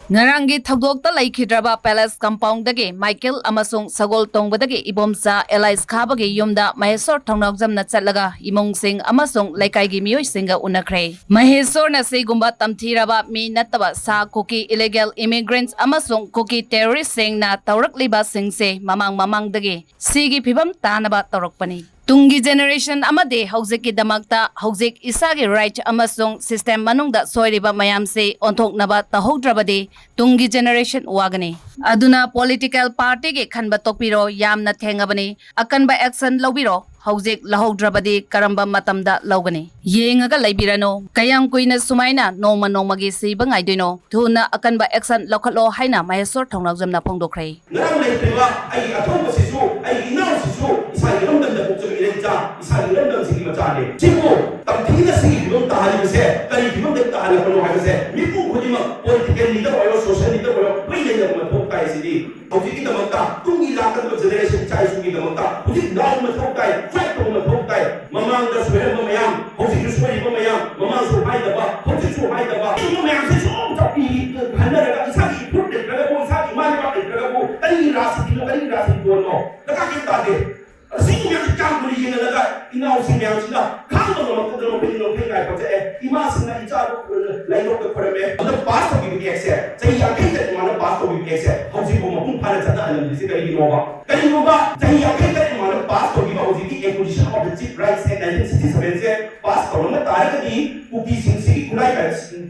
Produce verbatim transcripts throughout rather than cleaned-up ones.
ꯉꯔꯥꯡꯒꯤ ꯊꯧꯗꯣꯛꯇ ꯂꯩꯈꯤꯗ꯭ꯔꯕ palace ꯀꯝꯄꯥꯎꯟꯗꯒꯤ Michael ꯑꯃꯁꯨꯡ ꯁꯒꯣꯜ ꯇꯣꯡꯕꯗꯒꯤ ꯏꯕꯣꯝꯆꯥ ꯑꯦꯂꯥꯏꯁ ꯈꯥꯕꯒꯤ ꯌꯨꯝꯗ ꯃꯍꯦꯁꯣꯔ ꯊꯧꯅꯥꯎꯖꯝꯅ ꯆꯠꯂꯒ ꯏꯃꯨꯡꯁꯤꯡ ꯑꯃꯁꯨꯡ ꯂꯩꯀꯥꯏꯒꯤ ꯃꯤꯑꯣꯏꯁꯤꯡꯒ ꯎꯅꯈ꯭ꯔꯦ꯫ ꯃꯍꯦꯁꯣꯔꯅ ꯁꯤꯒꯨꯝꯕ ꯇꯝꯊꯤꯔꯕ ꯃꯤ ꯅꯠꯇꯕ ꯁꯥ ꯀꯨꯀꯤ ꯏꯂꯤꯒꯦꯜ ꯏꯃꯤꯒ꯭ꯔꯦꯟꯠꯁ ꯑꯃꯁꯨꯡ ꯀꯨꯀꯤ ꯇꯦꯔꯣꯔꯤꯁ꯭ꯠꯁꯤꯡꯅ ꯇꯧꯔꯛꯂꯤꯕꯁꯤꯡꯁꯦ ꯃꯃꯥꯡ ꯃꯃꯥꯡꯗꯒꯤ ꯁꯤꯒꯤ ꯐꯤꯕꯝ ꯇꯥꯅꯕ ꯇꯧꯔꯛꯄꯅꯤ꯫ ꯇꯨꯡꯒꯤ ꯖꯦꯅꯦꯔꯦꯁꯟ ꯑꯃꯗꯤ ꯍꯧꯖꯤꯛꯀꯤꯗꯃꯛꯇ ꯍꯧꯖꯤꯛ ꯏꯁꯥꯒꯤ ꯔꯥꯏꯠ ꯑꯃꯁꯨꯡ ꯁꯤꯁꯇꯦꯝ ꯃꯅꯨꯡꯗ ꯁꯣꯏꯔꯤꯕ ꯃꯌꯥꯝꯁꯤ ꯑꯣꯟꯊꯣꯛꯅꯕ ꯇꯧꯍꯧꯗ꯭ꯔꯕꯗꯤ ꯇꯨꯡꯒꯤ ꯖꯦꯅꯦꯔꯦꯁꯟ ꯋꯥꯒꯅꯤ꯫ ꯑꯗꯨꯅ ꯄꯣꯂꯤꯇꯤꯀꯦꯜ ꯄꯥꯔꯇꯤꯒꯤ ꯈꯟꯕ ꯇꯣꯛꯄꯤꯔꯣ, ꯌꯥꯝꯅ ꯊꯦꯡꯉꯕꯅꯤ꯫ ꯑꯀꯟꯕ ꯑꯦꯛꯁꯟ ꯂꯧꯕꯤꯔꯣ꯫ ꯍꯧꯖꯤꯛ ꯂꯧꯍꯧꯗ꯭ꯔꯕꯗꯤ ꯀꯔꯝꯕ ꯃꯇꯝꯗ ꯂꯧꯒꯅꯤ? ꯌꯦꯡꯉꯒ ꯂꯩꯕꯤꯔꯅꯨ꯫ ꯀꯌꯥꯝ ꯀꯨꯏꯅ ꯁꯨꯃꯥꯏꯅ ꯅꯣꯡꯃ ꯅꯣꯡꯃꯒꯤ ꯁꯤꯕ ꯉꯥꯏꯗꯣꯏꯅꯣ? ꯊꯨꯅ ꯑꯀꯟꯕ ꯑꯦꯛꯁꯟ ꯂꯧꯈꯠꯂꯣ ꯍꯥꯏꯅ ꯃꯍꯦꯁꯣꯔ ꯊꯧꯅꯥꯎꯖꯝꯅ ꯐꯣꯡꯗꯣꯛꯈ꯭ꯔꯦ꯫ ꯉꯔꯥꯡ ꯂꯩꯈ꯭ꯔꯤꯕ ꯑꯩꯒꯤ ꯑꯊꯧꯕꯁꯤꯁꯨ, ꯑꯩꯒꯤ ꯏꯅꯥꯎꯁꯤꯁꯨ ꯏꯁꯥꯒꯤ ꯏꯔꯝꯗꯝꯗ ꯄꯣꯛꯆꯕ ꯏꯔꯩꯆꯥ, ꯏꯁꯥꯒꯤ ꯏꯔꯝꯗꯝꯁꯤꯒꯤ ꯃꯆꯥꯅꯤ꯫ ꯁꯤꯕꯨ ꯇꯝꯊꯤꯅ ꯁꯤꯒꯤ ꯐꯤꯕꯝ ꯇꯥꯍꯜꯂꯤꯕꯁꯦ ꯀꯔꯤ ꯐꯤꯕꯝꯗꯒꯤ ꯇꯥꯍꯜꯂꯛꯄꯅꯣ ꯍꯥꯏꯕꯁꯦ ꯃꯤꯄꯨꯝ ꯈꯨꯗꯤꯡꯃꯛ, ꯄꯣꯂꯤꯇꯤꯀꯦꯜ ꯂꯤꯗꯔ ꯑꯣꯏꯔꯣ, ꯁꯣꯁꯤꯌꯦꯜ ꯂꯤꯗꯔ ꯑꯣꯏꯔꯣ, ꯂꯣꯏ ꯂꯩꯅꯕ ꯃꯊꯧ ꯇꯥꯏ꯫ ꯁꯤꯗꯤ ꯍꯧꯖꯤꯛꯀꯤꯗꯃꯛꯇ, ꯇꯨꯡꯒꯤ ꯂꯥꯛꯀꯗꯕ ꯖꯦꯅꯦꯔꯦꯁꯟ ꯏꯆꯥ ꯏꯁꯨꯒꯤꯗꯃꯛꯇ ꯍꯧꯖꯤꯛ ꯂꯥꯎꯕ ꯃꯊꯧ ꯇꯥꯏ, ꯐꯥꯏꯠ ꯇꯧꯕ ꯃꯊꯧ ꯇꯥꯏ꯫ ꯃꯃꯥꯡꯗ ꯁꯣꯏꯔꯝꯕ ꯃꯌꯥꯝ ꯍꯧꯖꯤꯛꯁꯨ ꯁꯣꯏꯔꯤꯕ ꯃꯌꯥꯝ, ꯃꯃꯥꯡꯁꯨ ꯍꯥꯏꯗꯕ, ꯍꯧꯖꯤꯛꯁꯨ ꯍꯥꯏꯗꯕ, ꯁꯤꯒꯨꯝꯕ ꯃꯌꯥꯝꯁꯦ ꯁꯨꯝ ꯆꯠꯄꯤ ꯈꯟꯅꯔꯒ ꯏꯁꯥꯒꯤ ꯏꯐꯨꯔꯨꯞ ꯂꯩꯇ꯭ꯔꯒꯕꯨ, ꯏꯁꯥꯒꯤ ꯏꯃꯥ ꯂꯩꯕꯥꯛ ꯂꯩꯇ꯭ꯔꯒꯕꯨ ꯀꯔꯤꯒꯤ ꯔꯥꯖꯅꯤꯇꯤꯅꯣ, ꯀꯔꯤꯒꯤ ꯔꯥꯖꯅꯤꯇꯤꯅꯣ? ꯗꯔꯀꯥꯔ ꯀꯩꯝ ꯇꯥꯗꯦ꯫ ꯑꯁꯤꯒꯤ ꯃꯌꯥꯝꯁꯦ ꯀꯌꯥꯝ ꯀꯨꯏꯅ ꯌꯦꯡꯍꯜꯂꯒ ꯏꯅꯥꯎꯁꯤꯡ ꯃꯌꯥꯝꯁꯤꯅ ꯈꯥꯡꯕ ꯉꯝꯃꯛꯇꯗꯅ ꯃꯈꯣꯏꯗꯤ ꯉꯝꯈꯩ ꯉꯥꯏ ꯄꯣꯛꯆꯛꯑꯦ꯫ ꯏꯃꯥꯁꯤꯡꯅ ꯏꯆꯥꯗꯣ ꯂꯥꯏꯕꯛꯇ ꯈꯣꯏꯔꯝꯃꯦ꯫ ꯑꯗ ꯄꯥꯁ ꯇꯧꯈꯤꯕ ꯑꯦꯛꯁꯦ ꯆꯍꯤ ꯌꯥꯡꯈꯩ ꯇꯔꯦꯠ ꯃꯃꯥꯡꯗ ꯄꯥꯁ ꯇꯧꯈꯤꯕ ꯑꯦꯛꯁꯦ ꯍꯧꯖꯤꯛꯐꯥꯎ ꯃꯄꯨꯡ ꯐꯥꯅ ꯆꯠꯅꯍꯜꯂꯝꯗ꯭ꯔꯤꯁꯦ ꯀꯔꯤꯒꯤꯅꯣꯕ? ꯀꯔꯤꯒꯨꯝꯕ ꯆꯍꯤ ꯌꯥꯡꯈꯩ ꯇꯔꯦꯠ ꯃꯃꯥꯡꯗ ꯄꯥꯁ ꯇꯧꯈꯤꯕ ꯍꯧꯖꯤꯛꯀꯤ Acquisition of the Chief Rights Act nineteen sixty seven say pass ꯇꯧꯔꯝꯕ ꯇꯥꯔꯒꯗꯤ ꯀꯨꯀꯤꯁꯤꯡꯁꯤꯒꯤ ꯈꯨꯠꯂꯥꯏ ꯄꯥꯏꯕꯁꯤꯡ,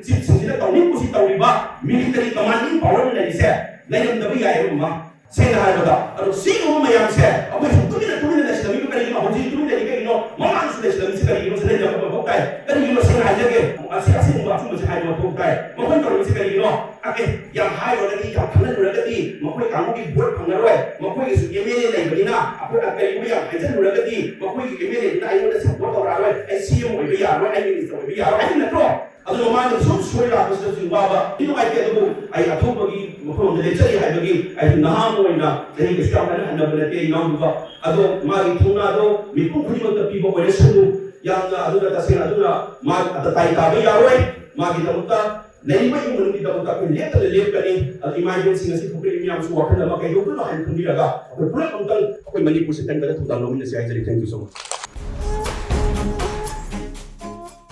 ꯆꯤꯞꯁꯤꯡꯁꯤꯅ ꯇꯧꯅꯤꯡ ꯀꯨꯁꯤ ꯇꯧꯔꯤꯕ ꯃꯤꯂꯤꯇꯔꯤ ꯀꯃꯥꯟꯗꯤꯡ ꯄꯥꯋꯔ ꯂꯩꯔꯤꯁꯦ ꯂꯩꯔꯝꯗꯕ ꯌꯥꯏ꯫ ꯑꯃ ꯁꯦꯡꯅ ꯍꯥꯏꯔꯕꯗ, ꯑꯗꯣ ꯁꯤꯒꯨꯝꯕ ꯃꯌꯥꯝꯁꯦ ꯑꯩꯈꯣꯏ ꯁꯨꯝ ꯇꯨꯃꯤꯟꯅ ꯇꯨꯃꯤꯟꯅ ꯂꯩꯁꯤꯜꯂꯝꯃꯤꯗꯣ ꯀꯔꯤꯒꯤꯅꯣ? ꯍꯧꯖꯤꯛ ꯇꯨꯃꯤꯟꯅ ꯂꯩꯔꯤ ꯀꯔꯤꯒꯤꯅꯣ? ꯃꯃꯥꯡꯁꯨ ꯂꯩꯁꯤꯜꯂꯝꯃꯤꯁꯤ ꯀꯔꯤꯒꯤꯅꯣ? ꯁꯤ ꯂꯩꯅꯕ ꯃꯊꯧ ꯇꯥꯏ꯫ ꯀꯔꯤꯒꯤꯅꯣ? ꯁꯦꯡꯅ ꯍꯥꯏꯖꯒꯦ, ꯑꯁꯤ ꯑꯁꯦꯡꯕ ꯑꯆꯨꯝꯕꯁꯤ ꯍꯥꯏꯕ ꯃꯊꯧ ꯇꯥꯏ꯫ ꯃꯈꯣꯏ ꯇꯧꯔꯤꯕꯁꯤ ꯀꯔꯤꯒꯤꯅꯣ? ꯑꯦ, ꯌꯥꯝ ꯍꯥꯏꯔꯨꯔꯒꯗꯤ, ꯌꯥꯝ ꯈꯪꯍꯜꯂꯨꯔꯒꯗꯤ ꯃꯈꯣꯏ ꯀꯥꯡꯕꯨꯒꯤ ꯚꯣꯠ ꯐꯪꯉꯔꯣꯏ꯫ ꯃꯈꯣꯏꯒꯤꯁꯨ ꯑꯦꯝ ꯑꯦꯜ ꯑꯦ ꯂꯩꯕꯅꯤꯅ ꯑꯩꯈꯣꯏꯅ ꯀꯔꯤꯒꯨꯝꯕ ꯌꯥꯝ ꯍꯥꯏꯖꯜꯂꯨꯔꯒꯗꯤ ꯃꯈꯣꯏꯒꯤ ꯑꯦꯝ ꯑꯦꯜ ꯑꯦꯗꯨꯅ ꯑꯩꯉꯣꯟꯗ ꯁꯞꯄꯣꯔꯠ ꯇꯧꯔꯛꯑꯔꯣꯏ꯫ ꯑꯩ ꯁꯤ ꯑꯦꯝ ꯑꯣꯏꯕ ꯌꯥꯔꯣꯏ, ꯑꯩ ꯃꯤꯅꯤꯁꯇꯔ ꯑꯣꯏꯕ ꯌꯥꯔꯣꯏ ꯍꯥꯏꯕ ꯅꯠꯇ꯭ꯔꯣ? ꯑꯗꯨ ꯃꯃꯥꯡꯗ ꯁꯨꯝ ꯁꯣꯏ ꯂꯥꯛꯄꯁꯤꯗꯁꯨ ꯋꯥꯕ ꯅꯨꯡꯉꯥꯏꯇꯦ꯫ ꯑꯗꯨꯕꯨ ꯑꯩ ꯑꯊꯧꯕꯒꯤ ꯃꯐꯝ ꯑꯃꯗ ꯂꯦꯞꯆꯔꯤ ꯍꯥꯏꯕꯒꯤ, ꯑꯩ ꯅꯍꯥ ꯑꯃ ꯑꯣꯏꯅ ꯆꯍꯤ ꯀꯩꯁꯨ ꯌꯥꯝ ꯀꯟꯅ ꯍꯟꯅꯕ ꯅꯠꯇꯦ ꯑꯩ ꯏꯅꯥꯎꯅꯨꯄꯥ꯫ ꯑꯗꯣ ꯃꯥꯒꯤ ꯊꯧꯅꯥꯗꯣ ꯃꯤꯄꯨꯝ ꯈꯨꯗꯤꯡꯃꯛꯇ ꯄꯤꯕ ꯑꯣꯏꯔꯁꯅꯨ꯫ ꯌꯥꯝꯅ ꯑꯗꯨꯅ ꯇꯁꯦꯡꯅ ꯑꯗꯨꯅ ꯃꯥ ꯑꯇ ꯇꯥꯏ ꯇꯥꯕ ꯌꯥꯔꯣꯏ꯫ ꯃꯥꯒꯤꯗꯃꯛꯇ ꯂꯩꯔꯤꯕ ꯏꯃꯨꯡ ꯃꯅꯨꯡꯒꯤꯗꯃꯛꯇ ꯑꯩꯈꯣꯏ ꯂꯦꯞꯇꯅ ꯂꯦꯞꯀꯅꯤ꯫ ꯑꯗꯣ ꯏꯃꯥ ꯏꯕꯦꯟꯁꯤꯡ ꯑꯁꯤ ꯊꯣꯛꯂꯛꯏꯕ ꯃꯌꯥꯝꯁꯨ ꯋꯥꯈꯜ ꯑꯃ ꯀꯩꯗꯧꯗꯣꯏꯅꯣ ꯍꯥꯏꯅ ꯈꯟꯕꯤꯔꯒ ꯑꯩꯈꯣꯏ ꯄꯨꯂꯞ ꯑꯃꯨꯛꯇꯪ ꯑꯩꯈꯣꯏ ꯃꯅꯤꯄꯨꯔꯁꯤ ꯀꯟꯕꯗ ꯊꯧꯗꯥꯡ ꯂꯧꯃꯤꯟꯅꯁꯤ ꯍꯥꯏꯖꯔꯤ꯫ Thank you so much.